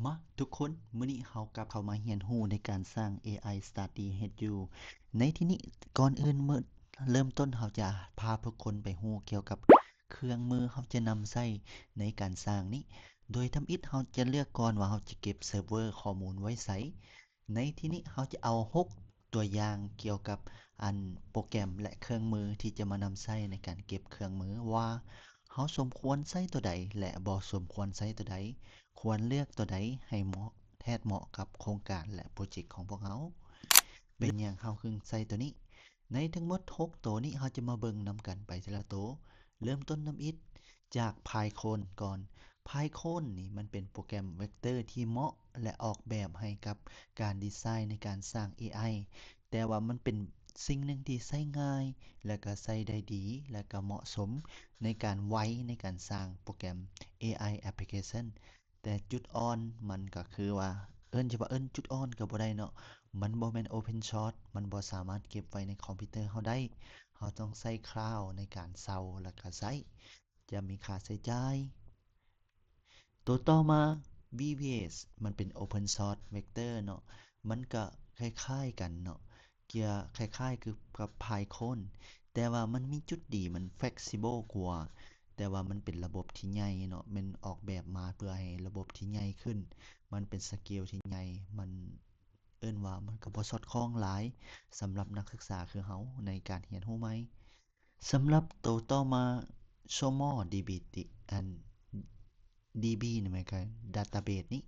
ມາທຸກຄົນ, ມື້ນີ້ເຮົາກັບເຂົ້າມາຮຽນຮູ້ໃນການສ້າງ ເອໄອ Study H U. ໃນທີ່ນີ້, ກ່ອນອື່ນເລີ່ມຕົ້ນເຮົາຈະພາທຸກຄົນໄປຮູ້ກ່ຽວກັບເຄື່ອງມືເຮົາຈະນຳໃຊ້ໃນການສ້າງນີ້. ໂດຍທຳອິດເຮົາຈະເລືອກກ່ອນວ່າເຮົາຈະເກັບເຊີເວີຂໍ້ມູນໄວ້ໃສ. ໃນທີ່ນີ້ເຮົາຈະເອົາຫົກຕົວຢ່າງກ່ຽວກັບອັນໂປຣແກຣມ ແລະ ເຄື່ອງມືທີ່ຈະມານຳໃຊ້ໃນການເກັບເຄື່ອງມື ວ່າເຮົາສົມຄວນໃຊ້ຕົວໃດ ແລະ ບໍ່ສົມຄວນໃຊ້ຕົວໃດ, ຄວນເລືອກຕົວໃດໃຫ້ເໝາະ ແທດເໝາະກັບໂຄງການ ແລະ ໂປຣເຈັກຂອງພວກເຮົາ. ເປັນຫຍັງເຮົາຈຶ່ງໃຊ້ຕົວນີ້? ໃນທັງໝົດຫົກໂຕນີ້ ເຮົາຈະມາເບິ່ງນຳກັນໄປແຕ່ລະໂຕ. ເລີ່ມຕົ້ນທຳອິດຈາກ Python ກ່ອນ. Python ນີ້ມັນເປັນໂປຣແກຣມເວັກເຕີທີ່ເໝາະ ແລະ ອອກແບບໃຫ້ກັບການດີໄຊໃນການສ້າງ ເອໄອ ແຕ່ວ່າມັນເປັນສິ່ງໜຶ່ງທີ່ໃຊ້ງ່າຍ ແລະ ກໍໃຊ້ໄດ້ດີ ແລະ ກໍເໝາະສົມໃນການໄວໃນການສ້າງໂປຣແກຣມ ເອໄອ Application. ແຕ່ຈຸດອ່ອນມັນກໍຄືວ່າ ເອີ້ນຈະວ່າເອີ້ນຈຸດອ່ອນກໍບໍ່ໄດ້ເນາະ, ມັນບໍ່ແມ່ນ Open Source, ມັນບໍ່ສາມາດເກັບໄວ້ໃນຄອມພິວເຕີເຮົາໄດ້. ເຮົາຕ້ອງໃຊ້ Cloud ໃນການເຊົ່າ ແລ້ວກໍໃຊ້, ຈະມີຄ່າໃຊ້ຈ່າຍ. ໂຕຕໍ່ມາ V V S ມັນເປັນ Open Source Vector ເນາະ, ມັນກໍຄ້າຍໆກັນເນາະ, ກໍຄ້າຍໆຄືກັບ Python ແຕ່ວ່າມັນມີຈຸດດີ ມັນ flexible ກວ່າ, ແຕ່ວ່າມັນເປັນລະບົບທີ່ໃຫຍ່ເນາະ, ແມ່ນອອກແບບມາເພື່ອໃຫ້ລະບົບທີ່ໃຫຍ່ຂຶ້ນ, ມັນເປັນ scale ທີ່ໃຫຍ່, ມັນ ເອີ້ນວ່າມັນກໍບໍ່ສອດຄ່ອງຫຼາຍສຳລັບນັກສຶກສາຄືເຮົາໃນການຮຽນຮູ້ໃໝ່. ສຳລັບໂຕຕໍ່ມາ Show More D B ຕິ ອັນ D B ນີ້ແມ່ນກໍ Database ນີ້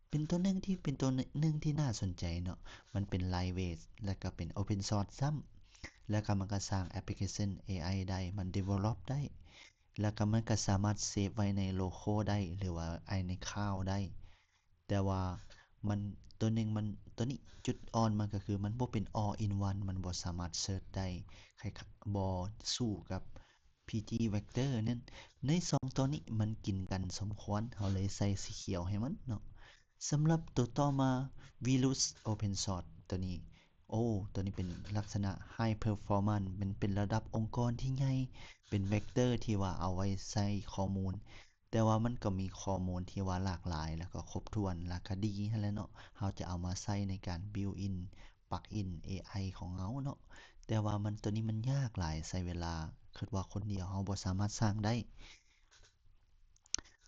ເປັນໂຕໜຶ່ງທີ່ ເປັນໂຕໜຶ່ງທີ່ໜ້າສົນໃຈເນາະ, ມັນເປັນ Lightweight ແລ້ວກໍເປັນ Open Source ຊ້ຳ, ແລ້ວກໍມັນກໍສ້າງ Application ເອໄອ ໄດ້, ມັນ develop ໄດ້, ແລ້ວກໍມັນກໍສາມາດ save ໄວ້ໃນ Local ໄດ້ ຫຼືວ່າ ໄອ ໃນ Cloud ໄດ້. ແຕ່ວ່າມັນ ໂຕໜຶ່ງມັນ ໂຕນີ້ຈຸດອ່ອນມັນກໍຄືມັນບໍ່ເປັນ all in one, ມັນບໍ່ສາມາດ search ໄດ້, ບໍ່ສູ້ກັບ PG Vector ນັ້ນ. ໃນສອງໂຕນີ້ມັນກິນກັນສົມຄວນ, ເຮົາເລີຍໃສ່ສີຂຽວໃຫ້ມັນເນາະ. ສຳລັບໂຕຕໍ່ມາ Virus Open Source ໂຕນີ້ ໂອ້ ໂຕນີ້ເປັນລັກສະນະ High Performance, ມັນເປັນລະດັບອົງກອນທີ່ໃຫຍ່, ເປັນ Vector ທີ່ວ່າເອົາໄວ້ໃສ່ຂໍ້ມູນ ແຕ່ວ່າມັນກໍມີຂໍ້ມູນທີ່ວ່າຫຼາກຫຼາຍ ແລ້ວກໍຄົບຖ້ວນ ແລ້ວກໍດີຫັ້ນແຫຼະເນາະ, ເຮົາຈະເອົາມາໃຊ້ໃນການ build in plug in ເອໄອ ຂອງເຮົາເນາະ. ແຕ່ວ່າມັນ ໂຕນີ້ມັນຍາກຫຼາຍ, ໃຊ້ເວລາ, ຄິດວ່າຄົນດຽວເຮົາບໍ່ສາມາດສ້າງໄດ້.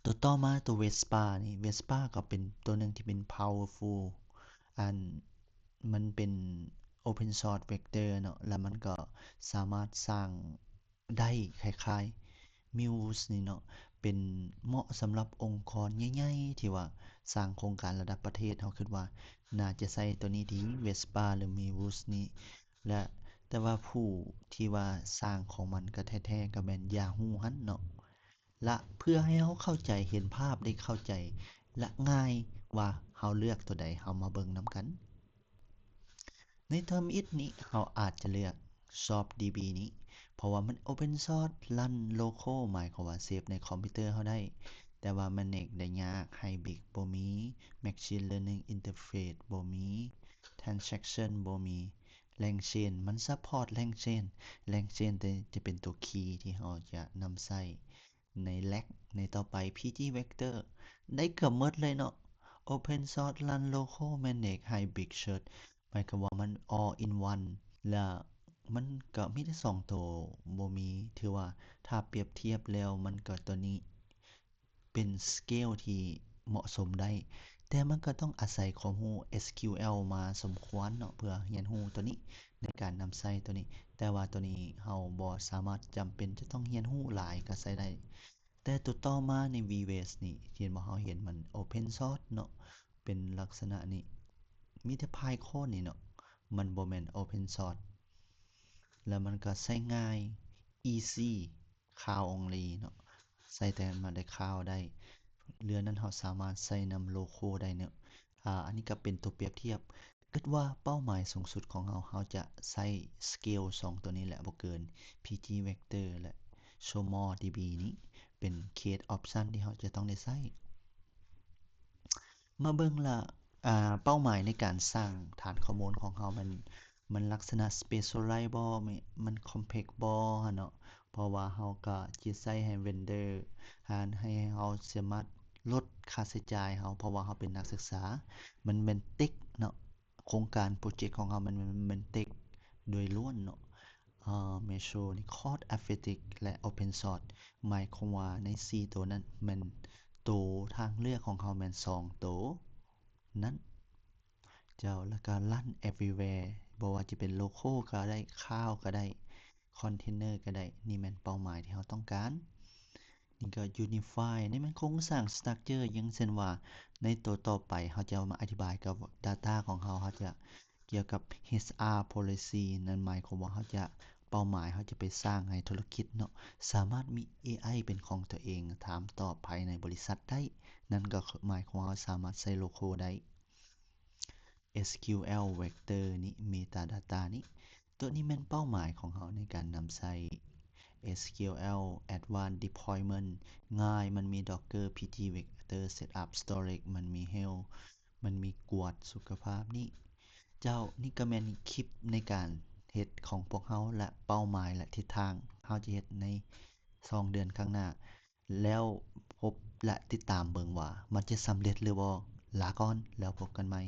ໂຕຕໍ່ມາ ໂຕ Vespa ນີ້, Vespa ກໍເປັນໂຕໜຶ່ງທີ່ເປັນ powerful, ອັນ ມັນເປັນ Open Source Vector ເນາະ, ແລ້ວມັນກໍສາມາດສ້າງ ໄດ້ຄ້າຍໆ Muse ນີ້ເນາະ, ເປັນເໝາະສຳລັບອົງກອນໃຫຍ່ໆ ທີ່ວ່າສ້າງໂຄງການລະດັບປະເທດ, ເຮົາຄິດວ່າໜ້າຈະໃຊ້ໂຕນີ້ດີ Vespa ຫຼື Muse ນີ້ ແລະ ແຕ່ວ່າຜູ້ທີ່ວ່າສ້າງຂອງມັນກໍແທ້ໆ ກໍແມ່ນ Yahoo ຫັ້ນເນາະ. ລະເພື່ອໃຫ້ເຮົາເຂົ້າໃຈ ເຫັນພາບ ໄດ້ເຂົ້າໃຈ ລະງ່າຍວ່າເຮົາເລືອກໂຕໃດ, ເຮົາມາເບິ່ງນຳກັນ. ໃນທຳອິດນີ້ເຮົາອາດຈະເລືອກ Shop DB ນີ້ ເພາະວ່າມັນ Open Source, run local ໝາຍຄວາມວ່າ save ໃນຄອມພິວເຕີເຮົາໄດ້, ແຕ່ວ່າ manage ໄດ້ຍາກ, Hibik ບໍ່ມີ, Machine Learning Interface ບໍ່ມີ, Transaction ບໍ່ມີ, LangChain ມັນ support LangChain, LangChain ຈະເປັນຕົວ key ທີ່ເຮົາຈະນຳໃຊ້ ໃນ Lag ໃນຕໍ່ໄປ PG Vector ໄດ້ເກືອບໝົດເລີຍເນາະ. Open Source, run local, manage Hibik Search ໝາຍຄວາມວ່າມັນ all in one ລະມັນກໍມີແຕ່ສອງໂຕ, ບໍ່ມີ, ຖືວ່າຖ້າປຽບທຽບແລ້ວມັນກໍຕົວນີ້ເປັນ scale ທີ່ເໝາະສົມໄດ້, ແຕ່ມັນກໍຕ້ອງອາໄສຄວາມຮູ້ SQL ມາສົມຄວນເນາະ ເພື່ອຮຽນຮູ້ຕົວນີ້ ໃນການນຳໃຊ້ຕົວນີ້, ແຕ່ວ່າຕົວນີ້ເຮົາບໍ່ສາມາດຈຳເປັນຈະຕ້ອງຮຽນຮູ້ຫຼາຍກໍໃຊ້ໄດ້. ແຕ່ຕົວຕໍ່ມາໃນ VVS ນີ້ ເຫັນບໍ່ ເຮົາເຫັນມັນ Open Source ເນາະ, ເປັນລັກສະນະນີ້, ມີແຕ່ Python ນີ້ເນາະ, ມັນບໍ່ແມ່ນ Open Source ແລ້ວມັນກໍໃຊ້ງ່າຍ, easy, Cloud only ເນາະ, ໃຊ້ແຕ່ມາໄດ້ Cloud ໄດ້, ເຫຼືອນັ້ນເຮົາສາມາດໃຊ້ນຳ Local ໄດ້ເນາະ. ອາ ອັນນີ້ກໍເປັນຕົວປຽບທຽບ. ຄິດວ່າເປົ້າໝາຍສູງສຸດຂອງເຮົາ, ເຮົາຈະໃຊ້ scale ສອງຕົວນີ້ແຫຼະ, ບໍ່ເກີນ PG Vector ແລະ Show More DB ນີ້ເປັນ case option ທີ່ເຮົາຈະຕ້ອງໄດ້ໃຊ້. ມາເບິ່ງລະ ອາ ເປົ້າໝາຍໃນການສ້າງຖານຂໍ້ມູນຂອງເຮົາ ມັນ ມັນລັກສະນະ specialize ບໍ່, ມັນ complex ບໍ່ຫັ້ນເນາະ, ເພາະວ່າເຮົາກໍຈະໃຊ້ໃຫ້ vendor ຫາ ໃຫ້ເຮົາສາມາດ ລົດຄ່າໃຊ້ຈ່າຍເຮົາ ເພາະວ່າເຮົາເປັນນັກສຶກສາ. ມັນແມ່ນເຕັກເນາະ ໂຄງການໂປຣເຈັກຂອງເຮົາ ມັນແມ່ນເຕັກໂດຍລ້ວນເນາະ. ເອີ Meso ນີ້ Cost Effective ແລະ Open Source ໝາຍຄວາມວ່າໃນສີ່ໂຕນັ້ນ ແມ່ນໂຕທາງເລືອກຂອງເຮົາແມ່ນສອງໂຕນັ້ນ ເຈົ້າ. ແລ້ວກໍ Run Everywhere ບໍ່ວ່າຈະເປັນ Local ກໍໄດ້ Cloud ກໍໄດ້ Container ກໍໄດ້. ນີ້ແມ່ນເປົ້າໝາຍທີ່ເຮົາຕ້ອງການ. ນີ້ກໍ Unify ນີ້ແມ່ນໂຄງສ້າງ Structure ຢ່າງເຊັ່ນວ່າ ໃນໂຕຕໍ່ໄປເຮົາຈະມາອະທິບາຍກັບ Data ຂອງເຮົາ ເຮົາຈະກ່ຽວກັບ HR Policy ນັ້ນໝາຍຄວາມວ່າເຮົາຈະ ເປົ້າໝາຍເຮົາຈະໄປສ້າງໃຫ້ທຸລະກິດເນາະ ສາມາດມີ ເອໄອ ເປັນຂອງຕົວເອງ ຖາມຕອບພາຍໃນບໍລິສັດໄດ້. ນັ້ນກໍໝາຍຄວາມວ່າເຮົາສາມາດໃຊ້ Local ໄດ້. SQL Vector ນີ້ Metadata ນີ້ ໂຕນີ້ແມ່ນເປົ້າໝາຍຂອງເຮົາໃນການນຳໃຊ້ SQL Advanced Deployment ງ່າຍ ມັນມີ Docker Pg Vector Setup Storage ມັນມີ Health ມັນມີກວດສຸຂະພາບນີ້. ເຈົ້າ ນີ້ກໍແມ່ນຄລິບໃນການເຮັດຂອງພວກເຮົາ ແລະ ເປົ້າໝາຍ ແລະ ທິດທາງເຮົາຈະເຮັດໃນສອງເດືອນຂ້າງໜ້າ. ແລ້ວພົບ ແລະ ຕິດຕາມເບິ່ງວ່າມັນຈະສຳເລັດຫຼືບໍ່. ລາກ່ອນ ແລ້ວພົບກັນໃໝ່.